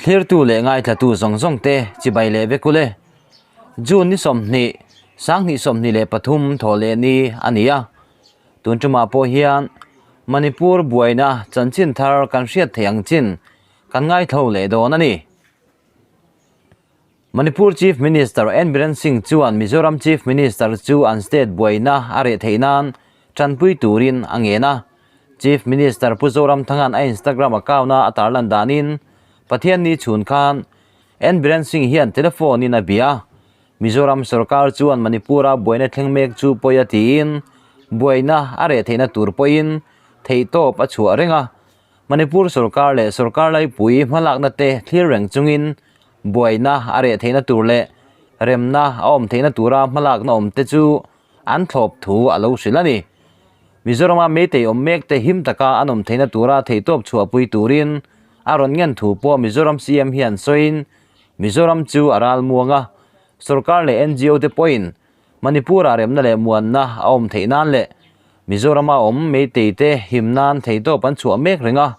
Thlirtu leh ngaithlatu zawng zawng te chibai leh vek ule. June ni 20, 2023 thaw leh ni a ni a. Tun tumah pawh hian Manipur buaina chanchin thar kan hriat theih ang chin kan ngaithlo leh dawn a ni. Manipur Chief Minister N Biren Singh chuan Mizoram Chief Minister chu an state buaina a reh theih nan tanpui turin a ngen a. Chief Minister Pu Zoramthanga'n a Instagram account-a a tarlan danin Pathianni chhun khan N Biren Singh hian telephone-in a bia a. Mizoram sorkar chuan Manipur-a buaina thleng mek chu pawi a tiin buaina a reh theihna tur pawhin theihtawp a chhuah reng a. Manipur sorkar leh sorkar laipui hmalakna te thlir reng chungin buaina a reh theihna tur leh remna a awm theihna tura hmalakna awm te chu an thlawp thu a lo hrilh a ni. Mizorama Meitei awm mek te him taka an awm theihna tura theihtawp chhuahpui turin a rawn ngen thu pawh Mizoram CM hian sawiin Mizoram chu a ral muang a, sorkar leh ngo te pawhin Manipur-ah remna leh muanna a awm theih nan leh Mizorama awm Meitei te him nan theihtawp an chhuah mek reng a,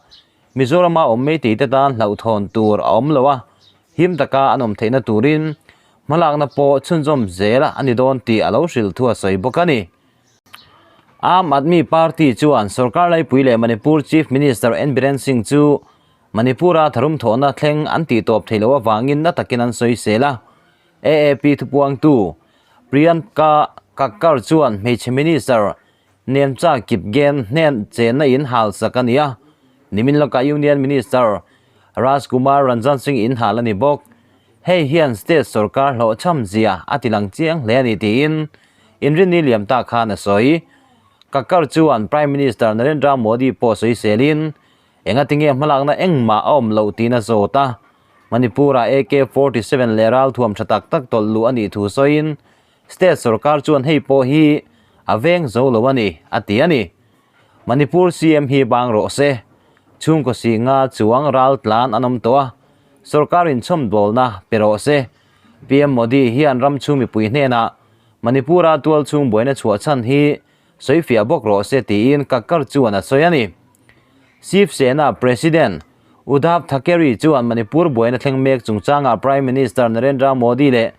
Mizorama awm Meitei te tan hlauhthawn tur a awm lo a, him taka an awm theihna turin hmalakna pawh chhunzawm zel a ni dawn tih a lo hrilh thu a sawi bawk a ni. Aam Aadmi Party chuan sorkar laipui leh Manipur Chief Minister N Biren Singh chu Manipur-a tharum thawhna thleng an tihtawp theih loh avangin na takin an sawisel a. AAP thupuangtu Priyanka Kakkar chuan hmeichhe minister Nemcha Kipgen hnen chenna in hal sak a ni a, nimin lawkah Union Minister Rajkumar Ranjan Singh in hal a ni bawk. Hei hian state sorkar hlawhchham zia a ti lang chiang hle a ni tiin Inrinni liam ta khan a sawi. Kakkar chuan Prime Minister Narendra Modi pawh sawiselin Engatinge hmalakna engmah a awm loh tiin a zawt a, Manipur-ah AK 47 leh ralthuam tha tak tak tawlh luh a nih thu sawiin state sorkar chuan hei pawh hi a veng zo lo a ni, a ti a ni. Manipur CM hi bang rawh se. Chhungkaw si nga chuang ral tlan an awm tawh a, sorkar inchhawmdawlna pe rawh se. PM Modi hian ram chhung mipui hnenah Manipur-a tualchhung buaina chhuah chhan hi sawifiah bawk rawh se tiin Kakkar chuan a sawi a ni. Shiv Sena President Uddhav Thackeray chuan Manipur buaina thleng mek chungchangah Prime Minister Narendra Modi leh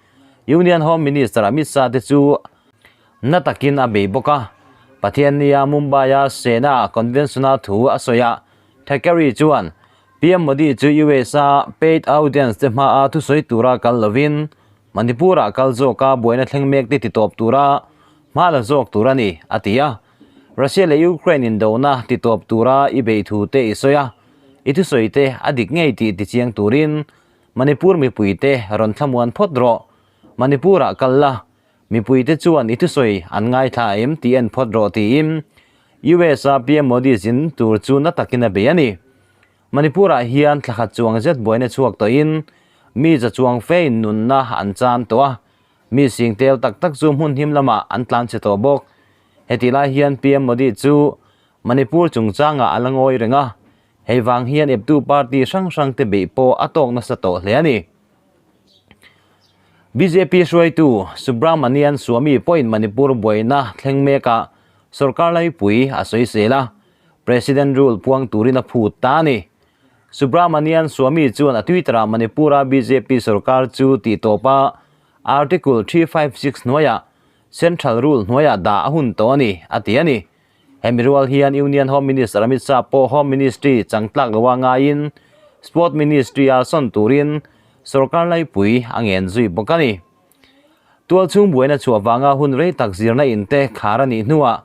Union Home Minister Amit Shah te chu na takin a bei bawk a. Pathiannia Mumbai-a Sena Convention-a thu a sawi a, Thackeray chuan PM Modi chu US-a paid audience te hmaa thusawi tura kal lovin Manipur-ah kal zawka buaina thleng mek te titawp tura hma la zawk tur a ni, a ti a. Russia leh Ukraine indona titawp tura i beih thu te i sawi a, i thusawi te a dik ngei tih tichiang turin Manipur mipuite rawn thlamuan phawt rawh. Manipur-ah kal la, mipuite chuan i thusawi an ngaithla em tih en phawt rawh tiin US-a PM Modi zin tur chu na takin a bei a ni. Manipur-ah hian thla khat chuang zet buaina chhuak tawhin mi za chuang fein nunna an chan tawh a, mi sing tel tak tak chu hmun him lamah an tlan chhe tawh bawk. Hetih lai hian PM Modi chu Manipur chungchangah a la ngawi reng a, hei vang hian eptu party hrang hrang te beih pawh a tawk nasa tawh hle a ni. Bjp hruaitu Subramanian Swamy pawhin Manipur buaina thleng mekah sorkar laipui a sawisel a, President rule puang turin a phut ta a ni. Subramanian Swamy chuan a Twitter-ah Manipur-a bjp sorkar chu tihtawp a, Article 356 hnuaiah Central rule hnuaiah dah a hun tawh a ni, a ti a ni. Hemi rual hian Union Home Minister Amit Shah pawh Home Ministry changtlak loa ngaiin Sport Ministry-a sawn turin sorkar laipui a ngen zui bawk a ni. Tualchhung buaina chhuah vanga hun rei tak zirna in te khar a nih hnuah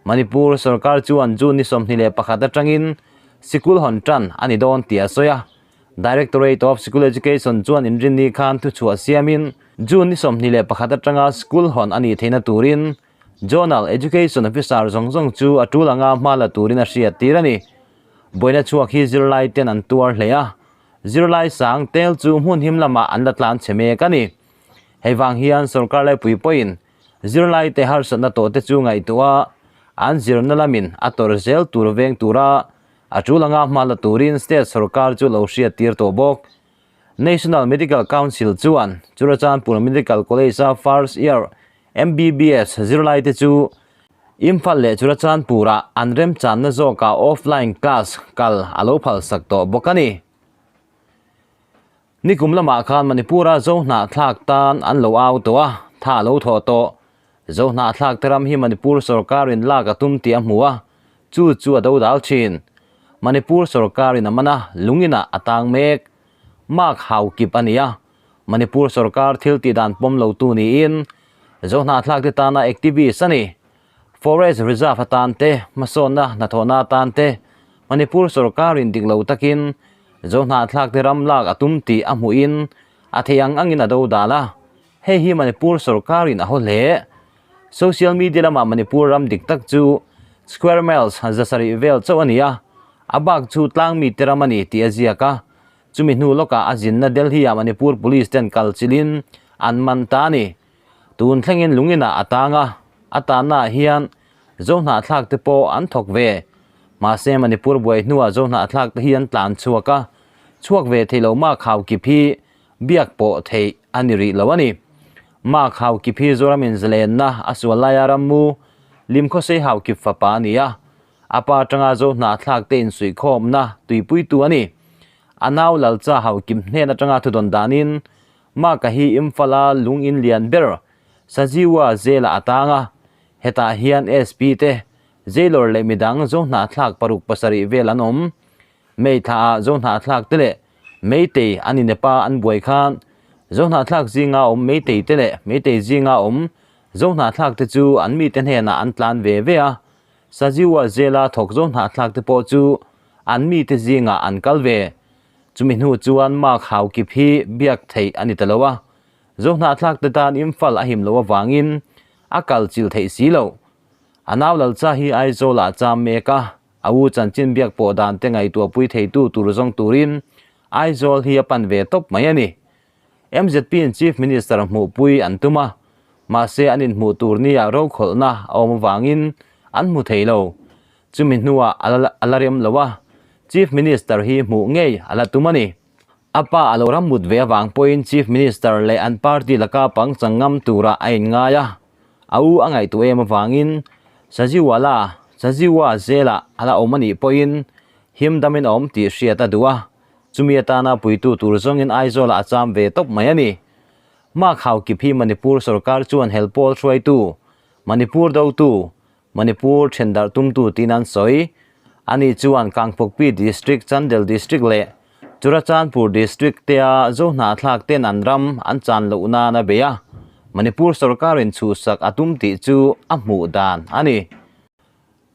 Manipur sorkar chuan June ni 21 atangin sikul hawn tan a ni dawn tih a sawi a. Directorate of School Education chuan inrinni khan thuchhuah siamin June ni 21 atanga school hawn a nih theihna turin Zonal Education Officer zawng zawng chu a tul anga hma la turin a hriat tir a ni. Buaina chhuak hi zirlai ten an tuar hle a, zirlai sang tel chu hmun him lamah an la tlan chhe mek a ni. Hei vang hian sorkar laipui pawhin zirlai te harsatna tawh te chu ngaihtuah a, an zirna lamin a tawrh zel tur veng tura a tul anga hma la turin state sorkar chu lo hriat tir tawh bawk. National Medical Council chuan Churachandpur Medical College-a first year MBBS zirlai te chu Imphal leh Churachandpur-ah an remchanna zawkah offline class kal a lo phalsak tawh bawk a ni. Nikum lamah khan Manipur-a Zohnahthlak tan an lo au tawh a, tha a lo thawh tawh. Zohnahthlak te ram hi Manipur sorkarin lak a tum tih a hmu a, chu chu a dodal thin. Manipur sorkarin a man a, lungin-ah a tang mek. Mark Haokip a ni a, Manipur sorkar thil tih dan pawm lotu niin Zohnahthlak te tana activist a ni. Forest Reserve atan te, hmasawnna hnathawhna atan te Manipur sorkarin dik lo takin Zohnahthlak te ram lak a tum tih a hmuhin a thei ang angin a dodal a, hei hi Manipur sorkarin a haw hle. Social media lamah Manipur ram dik tak chu square miles 700 vel chauh a ni a, a bak chu tlangmi te ram a ni tih a ziak a, chumi hnu lawkah a zinna Delhi-ah Manipur Police ten kal chilhin an man ta a ni. Tun thlengin lunginah a tang a, a tannaah hian Zohnahthlak te pawh an thawk ve. Mahse Manipur buai hnuah Zohnahthlak te hi an tlan chhuak a, chhuak ve thei lo Mark Haokip hi biak pawh theih a ni rih lo a ni. Mark Haokip hi Zoramin zalenna a sual laia rammu Limkhawsei Haokip fapa a ni a, a pa atanga Zohnahthlak te insuihkhawmna tuipuitu a ni. A nau Lalcha Haokip hnen atanga thudawn danin Mark-a hi Imphal-a lung in lian ber Sajiwa Jail-ah a tang a, hetah hian SP te, Jailor leh midang Zohnahthlak paruk pasarih vel an awm. May thlaah Zohnahthlak te leh Meitei an inepa an buai khan Zohnahthlak zinga awm Meitei te leh Meitei zinga awm Zohnahthlak te chu an mite hnenah an tlan ve ve a, Sajiwa Jail-a thawk Zohnahthlak te pawh chu an mite zingah an kal ve. Chumi hnu chuan Mark Haokip hi biak theih a ni ta lo a, Zohnahthlak te tan Imphal a him loh avangin a kal chil theih si lo. A nau Lalcha hi Aizawlah a cham mek a, a u chanchin biak pawh dan te ngaihtuahpui theitu tur zawng turin Aizawl hi a pan ve tawp mai a ni. MZP in Chief Minister hmuhpui an tum a, mahse an inhmuh tur nia rokhawlhna a awm avangin an hmu thei lo. Chumi hnuah a la rem lo a, Chief Minister hi hmuh ngei a la tum a ni. A pa a lo ram mut ve avang pawhin Chief Minister leh an party laka pangchang ngam turah a inngai a, a u a ngaihtuah em avangin Sajiwala, Sajiwa zelah a la awm a nih pawhin him damin a awm tih hriat a duh a, chumi atana puitu tur zawngin Aizawlah a cham ve tawp mai a ni. Mark Haokip hi Manipur sorkar chuan helpawl hruaitu, Manipur dotu, Manipur thendarh tumtu tiin an sawi. Ani chuan Kangpokpi District, Chandel District leh Churachandpur District tea Zohnahthlak ten an ram an chan loh nan a bei a, Manipur sorkarin chhuhsak a tum tih chu a hmuh dan a ni.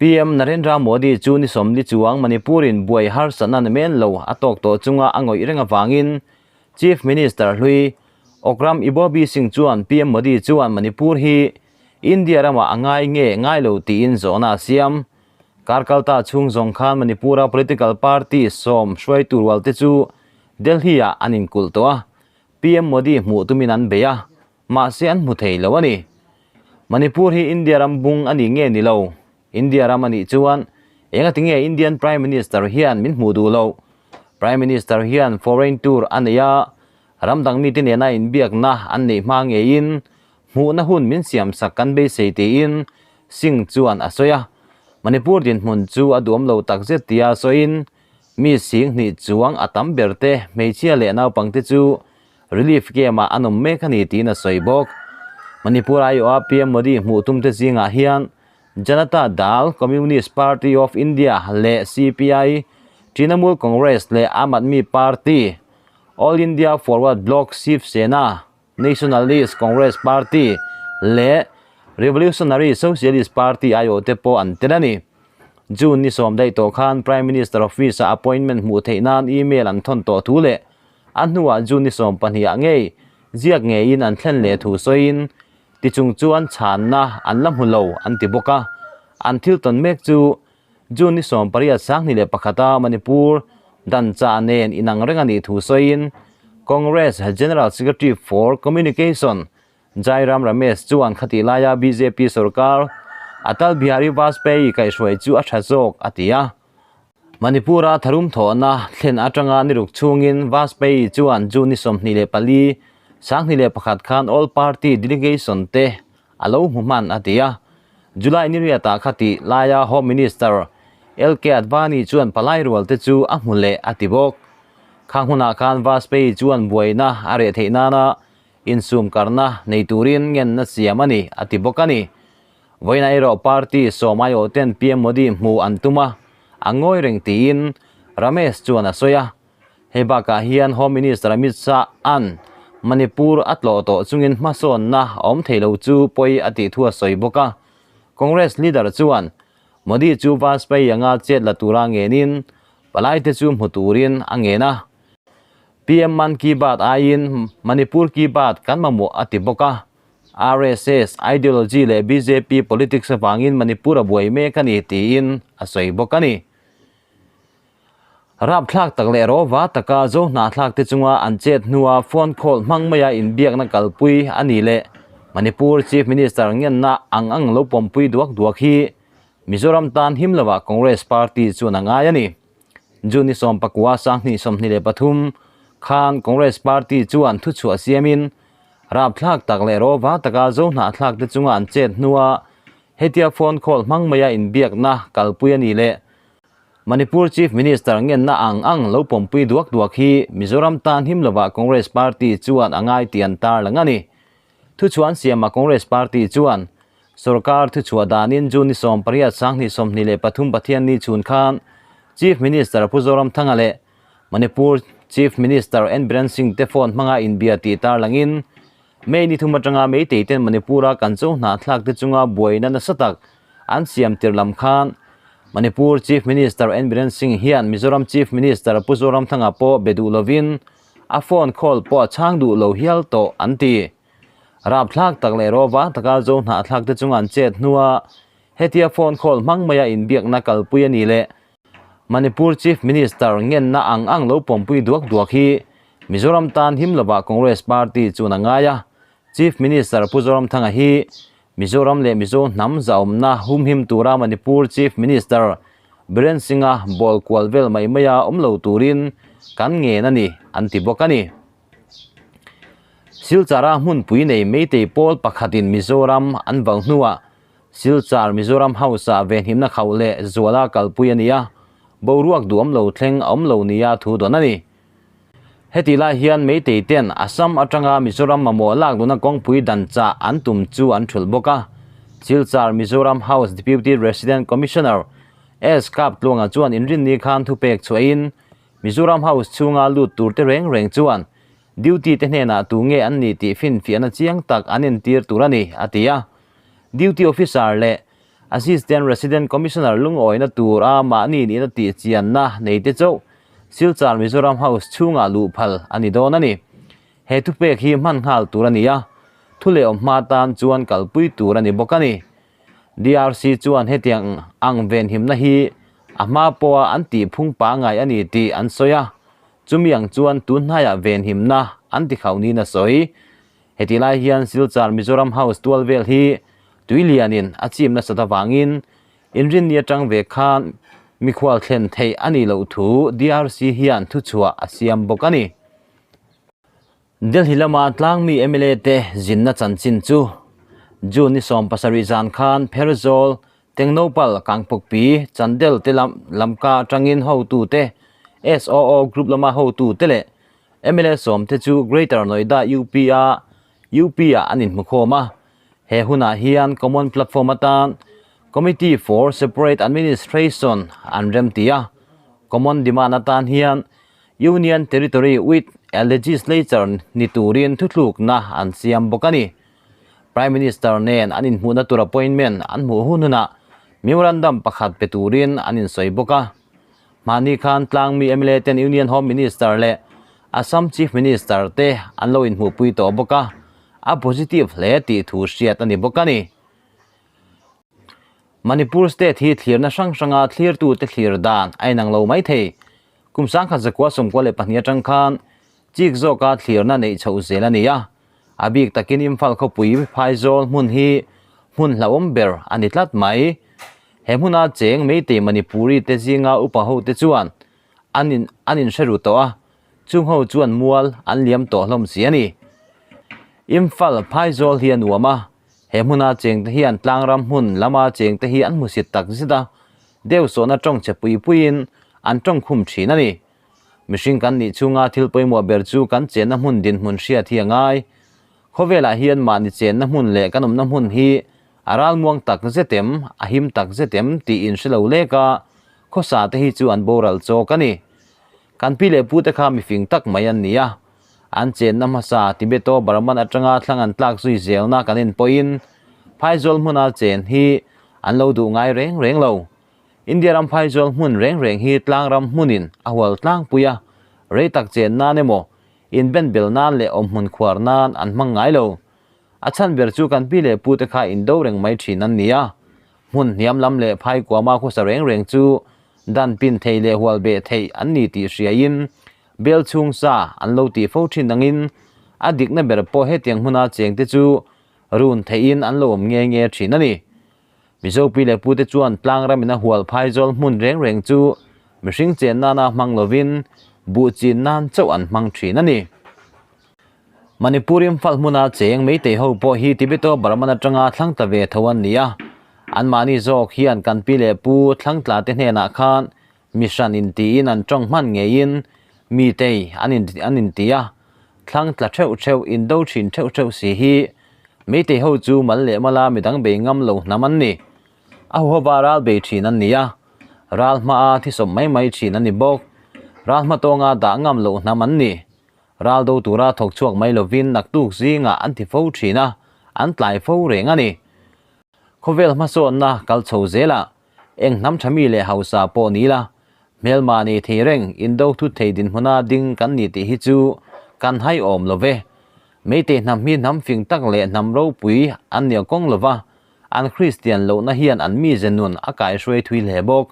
PM Narendra Modi chu ni 40 chuang Manipur-in buai harsatna ni men lo a tawk tawh chunga a ngawih reng avangin Chief Minister hlui Okram Ibobi Singh chuan PM Modi chuan Manipur hi India ramah a ngai nge ngai lo tiin zawhna a siam. Karkalta chhung zawng khan Manipur-a political party sawm hruaitu rualte chu Delhi-ah an inkulh tawh a, PM Modi hmuh tumin an bei a, mahse an hmu thei lo a ni. Manipur hi India ram bung a ni nge ni lo? India ram a nih chuan engati nge Indian Prime Minister hian min hmuh duh loh? Prime Minister hian foreign tour a nei a, ram dang mite nena inbiakna an neih hma ngeiin Hmuhna hun min siamsak kan beisei tiin Singh chuan a sawi a. Manipur dinhmun chu a duam lo takzet tia sawiin mi sing hnih chuang a tam ber te hmeichhia leh naupangte chu relief camp-ah an awm mek a ni tiin a sawi bawk. Manipur aiawha PM Modi hmuh tumte zingah hian Janata Dal, Communist Party of India leh CPI, Trinamool Congress leh Aam Aadmi Party, All India Forward Bloc, Shiv Sena, Nationalist Congress Party leh Revolutionary Socialist Party aiawhte pawh an tel a ni. June ni sawm daih tawh khan Prime Minister Office-ah appointment hmuh theih nan email an thawn tawh thu leh a hnuah June ni 12 ah ngei ziak ngeiin an thlen leh thu sawiin tichung chuan chhanna an la hmu lo an ti bawk a. An thil tawn mek chu June ni 18 21 a Manipur danchah nen inang reng a nih thu sawiin Congress General Secretary for Communication Jairam Ramesh chuan khatih laia bjp sorkar Atal Bihari Vajpayee kaihhruai chu a tha zawk a ti a. Manipur-a tharum thawhna thlen atanga ni ruk chhungin Vajpayee chuan June ni 24, 2001 khan All Party Delegation te a lo hmu hman a ti a. July ni riatah kha tih laia Home Minister LK Advani chuan palai rual te chu a hmu leh a ti bawk. Khang hunah khan Vajpayee chuan buaina a reh theih nana insum karna nei turin ngenna siam a ni, a ti bawk a ni. Vawiin erawh party sawm aiawh ten PM Modi hmuh an tum a, a ngawi reng tiin Ramesh chuan a sawi a. Hei bakah hian Home Minister Amit Shah an Manipur a tlawh tawh chungin hmasawnna a awm thei lo chu pawi a tih thu a sawi bawk a. Congress leader chuan Modi chu Vajpayee anga chet la tura ngenin palaite chu hmu turin a ngen a. PM Man Ki Baat aiin Manipur Ki Baat kan mamawh a ti bawk a. RSS ideology leh bjp politics avangin Manipur a buai mek a ni tiin a sawi bawk a ni. Rapthlak tak leh rawva taka zo hnahthlak te chunga an chet hnua phone call hmang maia inbiakna kalpui a ni leh Manipur Chief Minister ngenna ang ang lo pawmpui duak duak hi Mizoram tan him lovah Congress party chuan a ngai a ni. June ni 19 2023 khan Congress party chuan thuchhuah siamin rapthlak tak leh rawva taka zo hnahthlak te chunga an chet hnua hetia phone call hmang maia inbiakna kalpui a ni leh Manipur Chief Minister ngenna ang ang lo pawmpui duak duak hi Mizoram tan him lovah Congress party chuan a ngai tih an tarlang a ni. Thuchhuah an siamah Congress party chuan sorkar thuchhuah danin June ni 18 2023 Pathianni chhun khan Chief Minister Pu Zoramthanga leh Manipur Chief Minister N Biren Singh te phone hmanga inbia tih tarlangin May ni thum atanga Meitei ten Manipur-a kan cho hnahthlak te chunga buaina nasa tak an siam tir lam khan Manipur Chief Minister N Biren Singh hian Mizoram Chief Minister Pu Zoramthanga pawh be duh lovin a phone call pawh a chhang duh lo hial tawh an ti. Rapthlak tak leh rawva taka zo hnahthlak te chunga an chet hnua hetia phone call hmang maia inbiakna kalpui a ni leh Manipur Chief Minister ngenna ang ang lo pawmpui duak duak hi Mizoram tan him lovah Congress party chuan a ngai a. Chief Minister Pu Zoramthanga hi Mizoram leh Mizo hnam zahawmna humhim tura Manipur Chief Minister Biren Singh-a bawl kual vel mai maia awm lo turin kan ngen a ni, an ti bawk a ni. Silchara hmunpui nei Meitei pawl pakhatin Mizoram an vau hnuah Silchar Mizoram House-ah venhimna khauh leh zuala kalpui a ni a, boruak duhawm lo thleng a awm lo nia thu dawn a ni. Heti lai hian Meitei ten Assam atanga Mizoram mamawh lak duhna kawngpui dan chah an tum chu an thulh bawk a. Silchar Mizoram House Deputy Resident Commissioner S. Kaptluanga chuan inrinni khan thupek chhuahin Mizoram House chhunga lut tur te reng reng chuan duty te hnenah tu nge an ni tih finfiahna chiang tak an entir tur a ni, a ti a. Duty Officer leh Assistant Resident Commissioner lungawina tur a mahni nihna tih chianna nei te chauh Silchar Mizoram House chhungah luh phal a ni dawn a ni. He thupek hi hman nghal tur a ni a, thu leh awm hma tan chuan kalpui tur a ni bawk a ni. DRC chuan hetiang ang venhimna hi a hma pawha an tih phung pangngai a ni tih an sawi a, chumi ang chuan tun hnaiah venhimna an ti khauh niin a sawi. Heti lai hian Silchar Mizoram House tual vel hi tui lianin a chim nasat avangin inrinni atang ve khan mikhual thlen theih a nih loh thu DRC hian thuchhuah a siam bawk a ni. Delhi lama tlangmi mla te zinna chanchin chu June ni 17 zan khan Pherzawl, Tengnoupal, Kangpokpi, Chandel te lam Lamka atangin hotute SOO group lama hotute leh mla sawmte chu Greater Noida UP a UP ah an inhmukhawm a. He hunah hian Common Platform atan Committee for Separate Administration an remti a. Common Demand atan hian Union Territory with a Legislature ni turin thuthlukna an siam bawk a ni. Prime Minister nen an inhmuhna tur appointment an hmuh hun hunah memorandum pakhat pe turin an insawi bawk a. Mahni khan tlangmi mla ten Union Home Minister leh Assam Chief Minister te an lo inhmuhpui tawh bawk a, a positive hle tih thu hriat a ni bawk a ni. Manipur State hi thlirna hrang hranga thlirtute thlir dan a inang lo mai thei. Kum 1992 atang khan chik zawka thlirna neih chhoh zel a ni a, a bik takin Imphal khawpui Phaizawl hmun hi hmun hlauhawm ber a ni tlat mai. He hmuna cheng Meitei Manipuri te zinga upa ho te chuan an in an inhre ru tawh a, chung ho chuan mual an liam tawh hlawm si a ni. Imphal Phaizawl hi a nuam a, he hmuna cheng te hian tlangram hmun lama cheng te hi an hmusit tak zet a, deuh sawhna tawng che pui puiin an tawng khum thin a ni. Mihring kan nih chhunga thil pawimawh ber chu kan chenna hmun dinhmun hriat hi a ngai. Khawvelah hian mahni chenna hmun leh kan awmna hmun hi a ralmuang tak zet em, a him tak zet em tih in hre lo lek a, khawsa te hi chu an boral chawk a ni. Kan pi leh pu te kha mifing tak mai an ni a, an chenna hmasa Tibeto Burman atanga thlang an tlak zui zelna kan en pawhin Phaizawl hmuna chen hi an lo duh ngai reng reng lo. India ram Phaizawl hmun reng reng hi tlangram hmunin a hual tlangpui a, rei tak chen nan emaw inben bel nan leh awmhmun khuar nan an hmang ngai lo. A chhan ber chu kan pi leh pu te kha indo reng mai thin an ni a, hmun hniam lam leh phai kuama khawsa reng reng chu dan pin thei leh hual beh theih an ni tih hriaiin bel chhung sa an lo tih fo thin angin a dikna ber pawh hetiang hmuna cheng te chu run theihin an lo awm nge nge thin a ni. Mizo pi leh pu te chuan tlang ramin a hual phai zawl hmun reng reng chu mihring chen nana hmang lovin buh chin nan chauh an hmang thin a ni. Manipur Imphal hmuna cheng Meitei ho pawh hi Tibeto Burman atanga thlang tla ve tho an ni a, anmahni zawk hian kan pi leh pu thlang tla te hnenah khan mi hran intiin an tawng hman ngeiin Meitei an an inti a, thlang tla theuh theuh indo thin theuh theuh si hi Meitei ho chu mal leh mala midang bei ngam lo hnam an ni. A huhova ral bei thin an ni a, ral hmaa thisawp mai mai thin an ni bawk. Ral hma tawnga dah ngam loh hnam an ni. Ral do tura thawk chhuak mai lovin naktuk zingah an ti fo thin a, an tlai fo reng a ni. Khawvel hmasawnna kal chho zelah eng hnam tha mi leh hausa pawh ni la, hmelma nei thei reng indo thut thei dinhmuna ding kan ni tih hi chu kan hai awm lo ve. Meitei hnam hi hnam fing tak leh hnam ropui an nia kawng lo va, an Kristian lohna hian an mize nun a kaihruai thui hle bawk.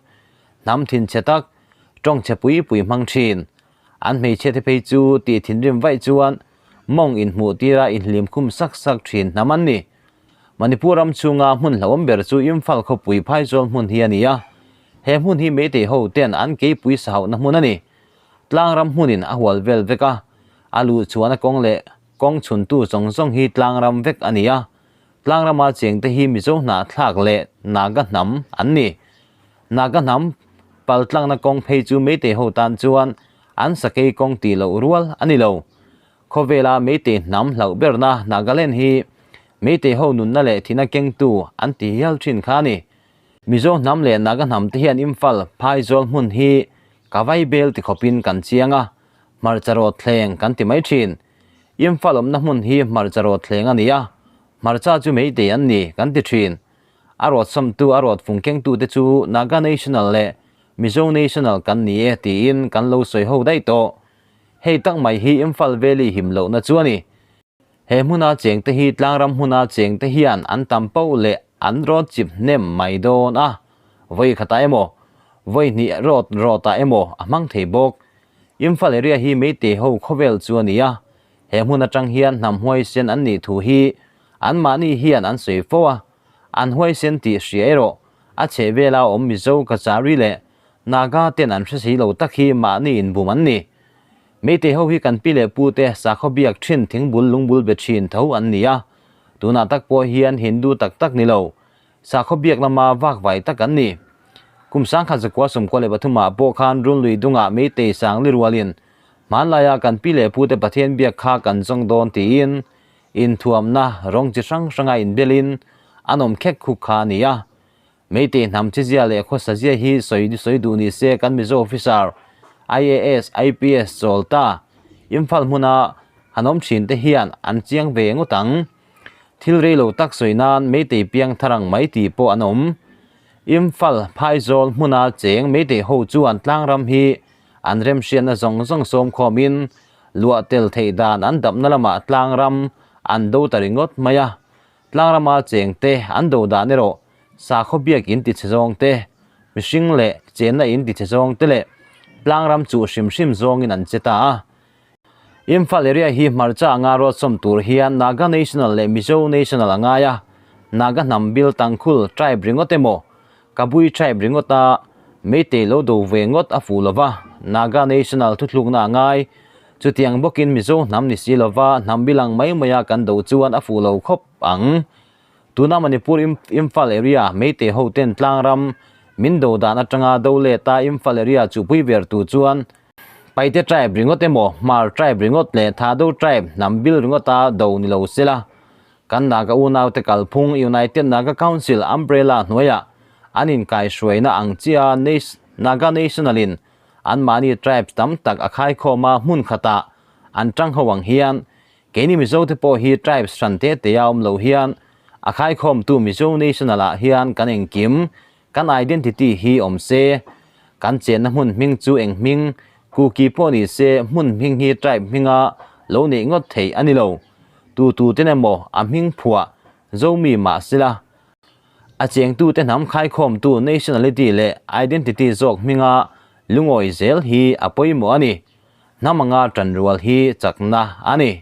Hnam thinchhe tak, tawngchhe pui pui hmang thin. An hmeichhia te phei chu tih thinrim vaih chuan mawng inhmuh tira inhlim khum sak sak thin hnam an ni. Manipur ram chhunga hmun hlauhawm ber chu Imphal khawpui Phaizawl hmun hi a ni a. He hmun hi Meitei ho ten an keipui sahauhna hmun a ni. Tlang ram hmunin a hual vel vek a, a luh chuan a kawng leh kawng chhuntu zawng zawng hi tlang ram vek a ni a. Tlang rama chengte hi Mizo hnahthlak leh Naga hnam an ni. Naga hnam paltlangna kawng phei chu Meitei ho tan chuan an sakei kawng tih loh rual a ni lo. Khawvela Meitei hnam hlauh berna Nagaland hi Meitei ho nunna leh thihna kengtu an ti hial thin kha a ni. Mizo hnam leh Naga hnam te hian Imphal, Phaizawl hmun hi ka vai bel ti khawpin kan chiang a, hmarcha rawt thleng kan ti mai thin. Imphal awmna hmun hi hmarcha rawt thleng a ni a, hmarcha chu Meitei an ni kan ti thin. A rawt sawmtu, a rawt fung kengtute chu Naga National leh Mizo National kan ni e tiin kan lo sawi ho daih tawh. Hei tak mai hi Imphal Valley him lohna chu a ni. He hmuna chengte hi tlangram hmuna chengte hian an tam poh leh an rawt chip hnem mai dawn a, vawi khatah emaw, vawi hnih rawt rawtah emaw a hmang thei bawk. Imphal area hi Meitei ho khawvel chu a ni a, He hmun atang hian hnam huaisen an nih thu hi anmahni hian an sawi fo a, an huaisen tih hria erawh a chheh vela awm Mizo Kachari leh Naga ten an hre si lo tak hi mahni inbum an ni. Meitei ho hi kan pi leh pu te sakhaw biak thin thingbul lungbul be thin tho an ni a, tunah tak pawh hian Hindu tak tak ni lo, sakhaw biak lama vakvai tak an ni. Kum sangkhat zakua sawmkua leh pathumah pawh khan Runlui dungah Meitei Sangli rualin Hmanlaia kan pi leh pute Pathian biak kha kan zawng dawn tiin inthuamna rawng chi hrang hranga inbelin an awm khek khuk kha a ni a. Meitei hnam chizia leh khawsazia hi sawi sawi duh ni se kan Mizo officer IAS, IPS chawl ta Imphal hmuna han awm thin te hian an chiang ve ngawt ang. Thil rei lo tak sawi nan Meitei piang thar ang mai tih pawh an awm. Imphal Phaizawl hmuna cheng Meitei ho chuan tlangram hi An remhriatna zawng zawng sawm khawmin luah tel theih dan an dapna lamah tlangram an do ta ringawt mai a. Tlangrama chengte an do dan erawh sakhaw biak in ti chhe zawng te, mihring leh chenna in ti chhe zawng te leh tlangram chuh hrim hrim zawngin an che ta a. Imphal area hi hmarcha anga ruatsawm tur hian Naga National leh Mizo National a ngai a, Naga hnam bil Tangkhul tribe ringawt emaw, Kabui tribe ringawta Meitei lo do ve ngawt a fuh lova, Naga National thuthlukna a ngai. Chutiang bawkin Mizo hnam ni si lova hnam bil ang mai maia kan do chuan a fuh lo khawp ang. Tuna Manipur Imphal area Meitei ho ten tlangram min do dan atanga do leta Imphal area chuhpui ver tu chuan. Paite tribe ringawt emaw, Hmar tribe ringawt leh Thado tribe hnam bil ringawta do ni lo sela, kan Naga unaute kalphung United Naga Council umbrella hnuaiah an inkaihhruaina ang chiah Naga National-in anmahni tribes tam tak a khaikhawma hmun khatah an tang ho ang hian keini Mizote pawh hi tribes hran te te a awm lo hian a khaikhawmtu Mizo National-ah hian kan engkim Kan identity hi awm se, kan chenna hmun hming chu eng hming, Kuki pawh ni se hmun hming hi tribe hminga lo neih ngawt theih a ni lo. Tu tu ten emaw a hming phuah Zomi mah sela, a chengtute hnam khaikhawmtu nationality leh identity zawk hminga lungawi zel hi a pawimawh a ni. Hnam anga tanrual hi chakna a ni.